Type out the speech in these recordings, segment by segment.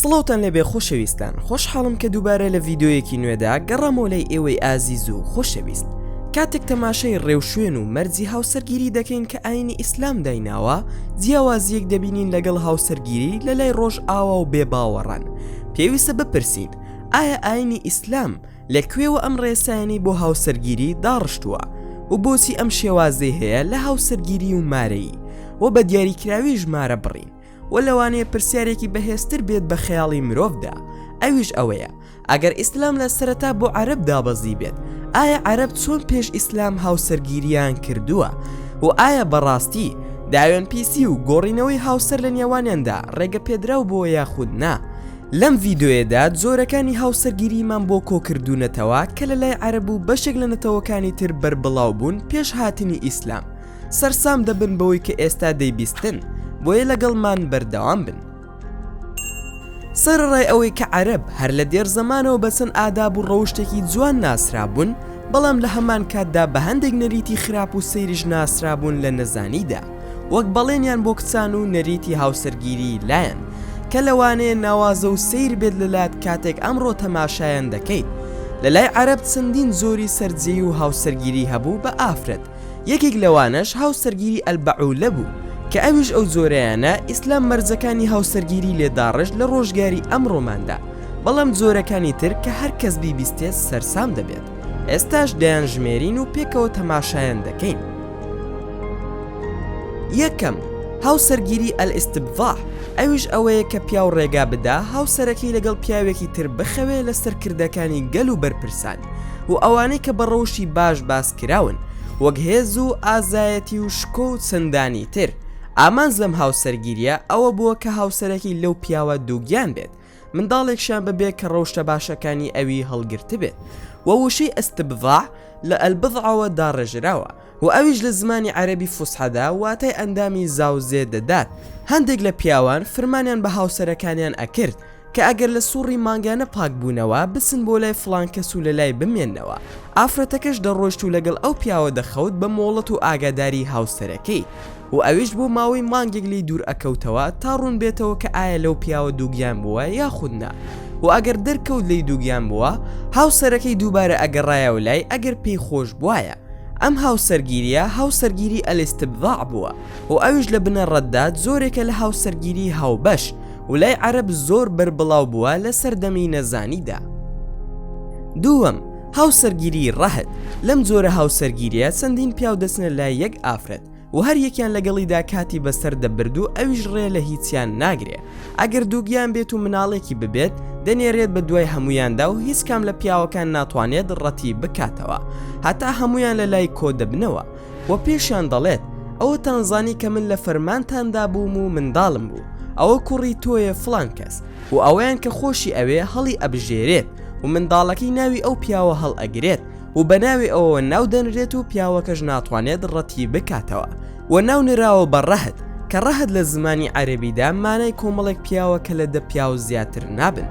سڵاوتان لێبێ خۆشەویستان خۆشحاڵم کە دووبارە لە ڤیدیۆیەکی نوێدا گەڕامەوە لای ئێوەی ئازیز و خۆشەویست کاتێک تەماشای ڕێوشوێن و مەرجی هاوسەرگیری دەکەین کە ئاینی ئیسلام دایناوە جیاوازیەک دەبینین لەگەڵ هاوسەرگیری لە لای ڕۆژئاوا و بێ باوەڕان پێویستە بپرسین ئایا ئاینی ئیسلام لە کوێوە ئەم ڕێسایانەی بۆ هاوسەرگیری داڕشتووە و بۆچی ئەم شێوازەی هەیە لە هاوسەرگیری و مارەیی و بە دیاریکراوی ژمارە بڕین و لەوانەیە پرسیارێکی بەهێزتر بێت بە خەیاڵی مرۆڤدا ئەویش ئەوەیە ئەگەر ئیسلام لە سەرەتا بۆ عەرەب دابەزی بێت ئایا عەرەب چۆن پێش ئیسلام هاوسەرگیریان کردووە و ئایا بەڕاستی داوێن پیسی و گۆڕینەوەی هاوسەر لە نێوانیاندا ڕێگە پێدراو بووە یاخود نا؟ لەم ڤیدۆیەدا جۆرەکانی هاوسەرگیریمان بۆ کۆکردوونەتەوە کە لە لای عەرەب و بەشێک لە نەتەوەکانی تر بەربڵاو بوون پێش هاتنی ئیسلام سەرسام دەبن بەوەی کە ئێستا دەیبیستن بۆیە لەگەڵمان بەردەوام بن. سەرەڕای ئەوەی کە عەرەب هەر لە دێر زەمانەوە بە چەند ئاداب و ڕەوشتێکی جوان ناسرابوون، بەڵام لە هەمان کاتدا بە هەندێک نەریتی خراپ و سەیریش ناسرابوون لە نەزانیدا، وەک بەڵێنیان بۆ کچان و نەریتی هاوسەرگیری لایان، کە لەوانەیە ناوازە و سەیر بێت لەلات کاتێک ئەمڕۆ تەماشایان دەکەیت. لەلای عەرەب چەندین جۆری سەرجێی و هاوسەرگیری هەبوو بە ئافرەت، یەکێک لەوانەش هاوسەرگیری البعولە بوو، کە ئەویش ئەو جۆرەیانە ئیسلام مەرجەکانی هاوسەرگیری لێ داڕشت لە ڕۆژگاری ئەمڕۆماندا، بەڵام جۆرەکانی تر کە هەر کەس بیبیستێت سەرسام دەبێت، ئێستاش دەیانژمێرین و پێکەوە تەماشایان دەکەین. یەکەم، هاوسەرگیری الاستبضاع، ئەویش ئەوەیە کە پیاو ڕێگا بدا هاوسەرەکەی لەگەڵ پیاوێکی تر بخەوێ لە سەرکردەکانی گەل و بەرپرسان، و ئەوانەی کە بە ڕەوشی باش باس کراون وەک هێز و ئازایەتی و شکۆ و چەندانی تر، ئامانج لەم هاوسەرگیریە ئەوە بووە کە هاوسەرەکەی لەو پیاوە دووگیان بێت منداڵێکشیان ببێ کە ڕەوشتە باشەکانی ئەوی هەڵگرتبێت و وشەی استبضاع لە البضعەوە داڕێژراوە و ئەویش لە زمانی عەرەبی فوسحەدا واتای ئەندامی زاوزێ دەدات هەندێک لە پیاوان فرمانیان بە هاوسەرەکانیان ئەکرد کە ئەگەر لە سوڕی مانگانە پاک بوونەوە بچن بۆ لای فڵان کەس و لەلای بمێننەوە، ئافرەتەکەش دەڕۆیشت و لەگەڵ ئەو پیاوە دەخەوت بە مۆڵەت و ئاگاداری هاوسەرەکەی و ئەویش بۆ ماوەی مانگێک لێی دوور ئەکەوتەوە تا ڕوون بێتەوە کە ئایا لەو پیاوە دووگیان بووە یاخود نا و ئەگەر دەرکەوت لێی دووگیان بووە هاوسەرەکەی دووبارە ئەگەڕایەوە لای ئەگەر پێی خۆش بوایە. ئەم هاوسەرگیریە هاوسەرگیری الاستبضاع بووە و ئەویش لە بنەڕەتدا جۆرێکە لە هاوسەرگیری هاوبەش و لای عەرەب زۆر بەربڵاو بووە لە سەردەمی نەزانیدا. دووەم، هاوسەرگیری ڕەهت، لەم جۆرە هاوسەرگیریە چەندین پیاو دەچنە لای یەک ئافرەت و هەر یەکیان لەگەڵیدا کاتی بەسەر دەبرد و ئەویش ڕێ لە هیچیان ناگرێ ئەگەر دووگیان بێت و مناڵێکی ببێت دەنێرێت بە دوای هەموویاندا و هیچ کام لە پیاوەکان ناتوانێت ڕەتی بکاتەوە هەتا هەموویان لە لای کۆ دەبنەوە و پێشیان دەڵێت، ئەوەتان زانی کە من لە فەرمانتاندا بووم و منداڵم بوو، ئەوە کوڕی تۆیە فڵان کەس، و ئەوەیان کە خۆشی ئەوێ هەڵی ئەبژێرێت و منداڵەکەی ناوی ئەو پیاوە هەڵئەگرێت و بە ناوی ئەوەوە ناو دەنرێت و پیاوەکەش ناتوانێت ڕەتی بکاتەوە و ناو نراوە بە ڕەهت، کە ڕەهت لە زمانی عەرەبیدا مانای کۆمەڵێک پیاوە کە لە دە پیاو زیاتر نابن.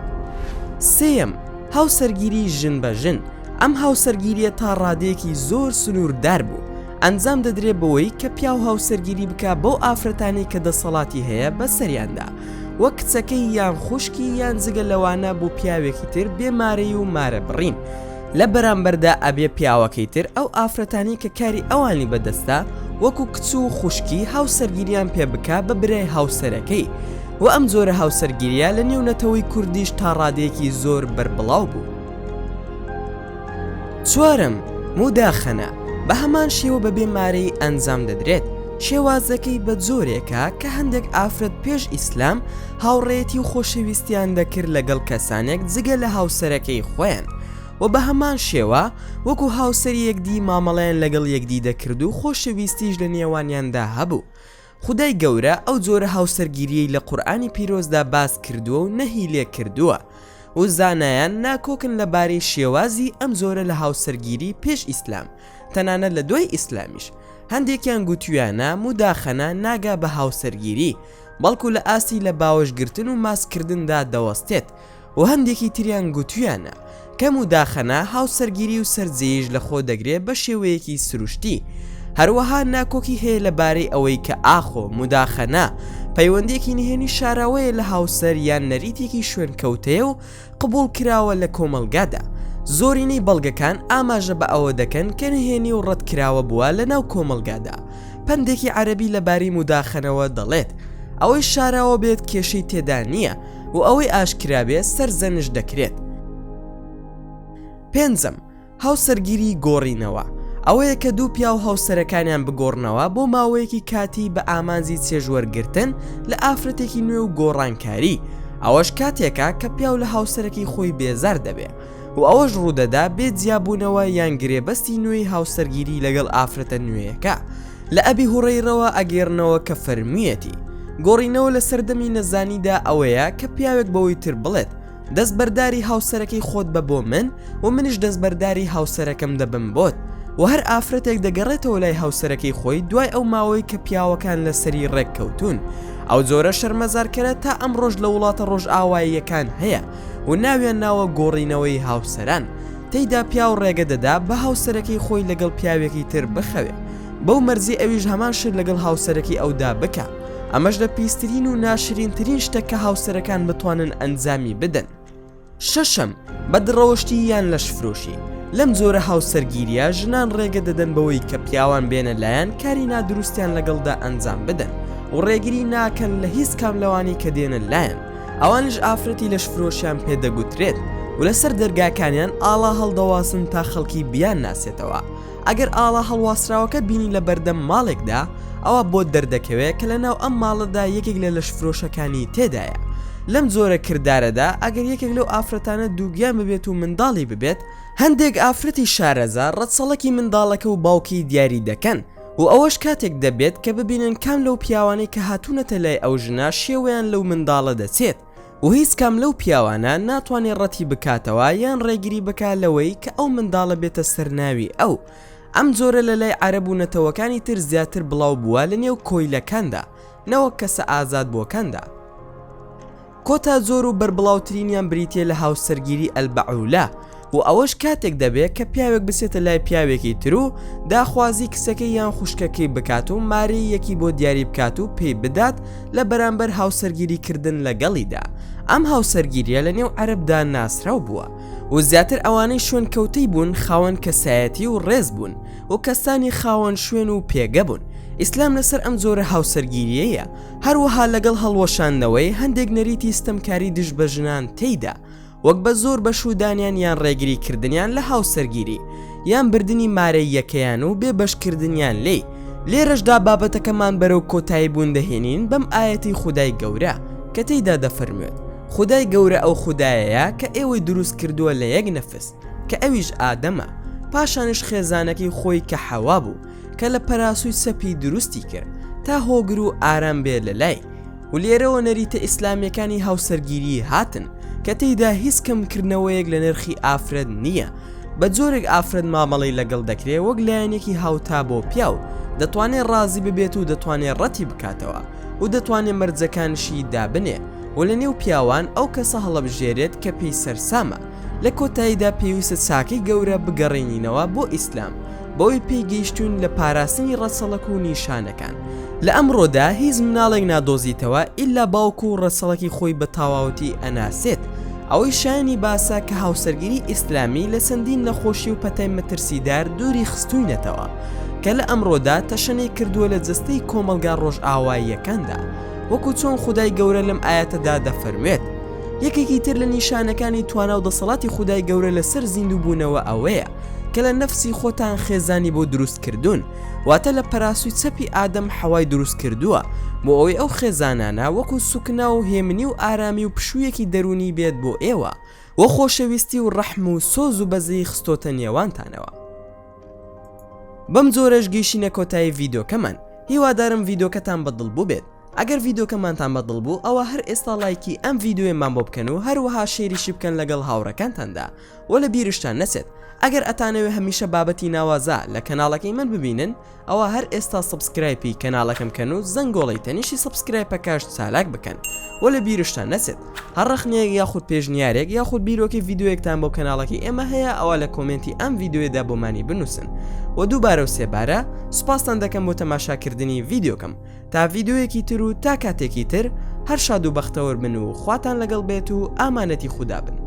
سێیەم، هاوسەرگیری ژن بە ژن، ئەم هاوسەرگیریە تا ڕادەیەکی زۆر سنووردار بوو ئەنجام دەدرێ بەوەی کە پیاو هاوسەرگیری بکا بەو ئافرەتانەی کە دەسەڵاتی هەیە بەسەریاندا وەک کچەکەی یان خوشکی یان جگە لەوانە بۆ پیاوێکی تر بێ مارەی و مارە بڕین لە بەرامبەردا ئەبێ پیاوەکەی تر ئەو ئافرەتانەی کە کاری ئەوانی بەدەستە وەکو کچ و خوشکی هاوسەرگیریان پێ بکا بە برای هاوسەرەکەی و ئەم جۆرە هاوسەرگیریە لە نێو نەتەوەی کوردیش تا ڕادەیەکی زۆر بەربڵاو بوو. چوارەم، موداخەنە، بە هەمان شێوە بەبێ مارەیی ئەنجام دەدرێت، شێوازەکەی بە جۆرێکە کە هەندێک ئافرەت پێش ئیسلام هاوڕێیەتی و خۆشەویستیان دەکرد لەگەڵ کەسانێک جگە لە هاوسەرەکەی خۆیان و بە هەمان شێوە وەکو هاوسەری یەکدی مامەڵەیان لەگەڵ یەکدی دەکرد و خۆشەویستیش لە نێوانیاندا هەبوو خودای گەورە ئەو جۆرە هاوسەرگیریەی لە قورئانی پیرۆزدا باس کردووە و نەهی لێ کردووە و زانایان ناکۆکن لە بارەی شێوازی ئەم جۆرە لە هاوسەرگیری پێش ئیسلام تەنانەت لە دوای ئیسلامیش هەندێکیان گوتویانە موداخەنە ناگا بە هاوسەرگیری بەڵکو لە ئاستی لە باوەش گرتن و ماچ کردندا دەوەستێت و هەندێکی تریان گوتویانە کە موداخەنە هاوسەرگیری و سەرجێیش لە خۆ دەگرێ بە شێوەیەکی سروشتی. هەروەها ناکۆکی هەیە لە بارەی ئەوەی کە ئاخۆ موداخەنە پەیوەندیەکی نهێنی شاراوەیە لە هاوسەر یان نەریتێکی شوێنکەوتەیە و قبوڵ کراوە لە کۆمەڵگادا. زۆرینەی بەڵگەکان ئاماژە بە ئەوە دەکەن کە نهێنی و ڕەتکراوە بووە لە ناو کۆمەڵگادا. پەندێکی عەرەبی لە بارەی موداخەنەوە دەڵێت، ئەوەی شاراوە بێت کێشەی تێدا نییە و ئەوەی ئاشکرا بێت سەرزەنشت دەکرێت. پێنجەم، هاوسەرگیری گۆڕینەوە، ئەوەیە کە دوو پیاو هاوسەرەکانیان بگۆڕنەوە بۆ ماوەیەکی کاتی بە ئامانجی چێژوەرگرتن لە ئافرەتێکی نوێ و گۆڕانکاری، ئەوەش کاتێکە کە پیاو لە هاوسەرەکەی خۆی بێزار دەبێ و ئەوەش ڕوودەدا بێ جیابوونەوە یان گرێبەستی نوێی هاوسەرگیری لەگەڵ ئافرەتە نوێیەکە. لە ئەبی هوڕەیڕەوە ئەگێڕنەوە کە فەرموویەتی، گۆڕینەوە لە سەردەمی نەزانیدا ئەوەیە کە پیاوێک بەوەی تر بڵێت، دەستبەرداری هاوسەرەکەی خۆت بە بۆ من و منیش دەستبەرداری هاوسەرەکەم دەبم بۆت و هەر ئافرەتێک دەگەڕێتەوە لای هاوسەرەکەی خۆی دوای ئەو ماوەی کە پیاوەکان لەسەری ڕێک کەوتوون ئەو جۆرە شەرمەزارکەرە تا ئەمڕۆش لە وڵاتە ڕۆژئاواییەکان هەیە و ناویان ناوە گۆڕینەوەی هاوسەران تێیدا پیاو ڕێگە دەدا بە هاوسەرەکەی خۆی لەگەڵ پیاوێکی تر بخەوێ بەو مەرجەی ئەویش هەمان شت لەگەڵ هاوسەرەکەی ئەودا بکا ئەمەش لە پیسترین و ناشرینترین شتە کە هاوسەرەکان بتوانن ئەنجامی بدەن. شەشەم، بەدڕەوشتی یان لەشفرۆشی، لەم جۆرە هاوسەرگیریە ژنان ڕێگە دەدەن بەوەی کە پیاوان بێنە لایان کاری نادروستیان لەگەڵدا ئەنجام بدەن و ڕێگری ناکەن لە هیچ کام لەوانەی کە دێنە لایان ئەوانیش ئافرەتی لەشفرۆشیان پێ دەگوترێت و لەسەر دەرگاکانیان ئاڵا هەڵدەواسن تا خەڵکی بیانناسێتەوە. ئەگەر ئاڵا هەڵواسراوەکەت بینی لە بەردەم ماڵێکدا، ئەوا بۆت دەردەکەوێ کە لەناو ئەم ماڵەدا یەکێک لە لەشفرۆشەکانی تێدایە. لەم جۆرە کردارەدا ئەگەر یەکێک لەو ئافرەتانە دووگیان ببێت و منداڵی ببێت، هەندێک ئافرەتی شارەزا ڕەچەڵەکی منداڵەکە و باوکی دیاری دەکەن و ئەوەش کاتێک دەبێت کە ببینن کام لەو پیاوانەی کە هاتوونەتە لای ئەو ژنە شێوەیان لەو منداڵە دەچێت. و هیچ کام لەو پیاوانە ناتوانێ ڕەتی بکاتەوە یان ڕێگری بکا لەوەی کە ئەو منداڵە بێتە سەر ناوی ئەو. ئەم جۆرە لە لای عەرەب و نەتەوەکانی تر زیاتر بڵاو بووە لە نێو کۆیلەکاندا نەوەک کەسە ئازادبووەکاندا. کۆتا جۆر و بەربڵاوترینیان بریتیە لە هاوسەرگیری البعولە و ئەوەش کاتێک دەبێ کە پیاوێک بچێتە لای پیاوێکی تر و داخوازی کچەکەی یان خوشکەکەی بکات و مارەییەکی بۆ دیاری بکات و پێی بدات لە بەرامبەر هاوسەرگیری کردن لەگەڵیدا ئەم هاوسەرگیریە لە نێو عەرەبدا ناسراو بووە و زیاتر ئەوانەی شوێنکەوتەی بوون خاوەن کەسایەتی و ڕێز بوون و کەسانی خاوەن شوێن و پێگە بوون ئیسلام لەسەر ئەم جۆرە هاوسەرگیریەیە هەروەها لەگەڵ هەڵوەشاندنەوەی هەندێک نەریتی ستەمکاری دژ بە ژنان تێیدا وەک بە زۆر بەشوودانیان یان ڕێگری کردنیان لە هاوسەرگیری یان بردنی مارەییەکەیان و بێ بەشکردنیان لێی، لێرەشدا بابەتەکەمان بەرەو کۆتایی بوون دەهێنین بەم ئایەتەی خودای گەورە کە تێیدا دەفەرموێت، خودای گەورە ئەو خودایەیە کە ئێوەی دروست کردووە لە یەک نەفس کە ئەویش ئادەمە، پاشانیش خێزانەکەی خۆی کە حەوا بوو کە لە پەراسووی چەپی دروستی کرد تا هۆگر و ئارام بێ لەلای. و لێرەوە نەریتە ئیسلامیەکانی هاوسەرگیری هاتن کە تێیدا هیچ کەمکردنەوەیەک لە نرخی ئافرەت نییە بە جۆرێک ئافرەت مامەڵەی لەگەڵ دەکرێ وەک لایەنێکی هاوتا بۆ پیاو دەتوانێ ڕازی ببێت و دەتوانێ ڕەتی بکاتەوە و دەتوانێ مەرجەکانشی دابنێ و لە نێو پیاوان ئەو کەسە هەڵەبژێرێت کە پێی سەرسامە لە کۆتاییدا پێویستە چاکەی گەورە بگەڕێنینەوە بۆ ئیسلام بەوەی پێی گەیشتوین لە پاراستنی ڕەچەڵەک و نیشانەکان. لە ئەمڕۆدا هیچ مناڵێک نادۆزیتەوە ئیلا باوک و ڕەچەڵەکی خۆی بە تاواوەتی ئەناسێت. ئەوەی شایەنی باسە کە هاوسەرگیری ئیسلامی لە چەندین نەخۆشی و پەتای مەترسیدار دووری خستوینەتەوە کە لە ئەمڕۆدا تەشەنەی کردووە لە جەستەی کۆمەڵگا ڕۆژئاواییەکاندا وەکو چۆن خودای گەورە لەم ئایەتەدا دەفەرموێت یەکێکی تر لە نیشانەکانی توانا و دەسەڵاتی خودای گەورە لەسەر زیندووبوونەوە ئەوەیە کە لە نەفسی خۆتان خێزانی بۆ دروست کردوون واتە لە پەراسوی چەپی ئادەم حەوای دروست کردووە بۆ ئەوەی ئەو خێزانانە وەکو سوکنا و هێمنی و ئارامی و پشوویەکی دەروونی بێت بۆ ئێوە و خۆشەویستی و ڕەحم و سۆز و بەزەیی خستۆتە نێوانتانەوە. بەم جۆرەش گەیشتینە کۆتایی ڤیدۆکەمان هیوادارم ڤیدۆکەتان بەدڵ بووبێت ئەگەر ڤیدۆکەمانتان بەدڵ بوو ئەوا هەر ئێستا ڵایکی ئەم ڤیدۆیەمان بۆ بکەن و هەروەها share یشی بکەن لەگەڵ هاوڕێکانتاندا وە لە بیرشتان نەچێت. ئەگەر ئەتانەوێ هەمیشە بابەتی ناوازە لە کەناڵەکەی من ببینن ئەوا هەر ئێستا subscribe ی کەناڵەکەم کەن و زەنگۆڵەی تەنیشتی subscribe ەکەش چالاک بکەن وە لە بیرشتان نەچێت هەر ڕەخنەیەک یاخود پێشنیارێک یاخود بیرۆکەی ڤیدیۆیەکتان بۆ کەناڵەکەی ئێمە هەیە ئەوا لە comment ی ئەم ڤیدیۆیەدا بۆمانی بنووسن وە دووبارە و سێبارە سوپاستان دەکەم بۆ تەماشاکردنی ڤیدیۆکەم تا ڤیدیۆیەکی تر و تا کاتێکی تر هەر شاد و بەختەوەر بن و خواتان لەگەڵ بێت و ئامانەتی خودا بن.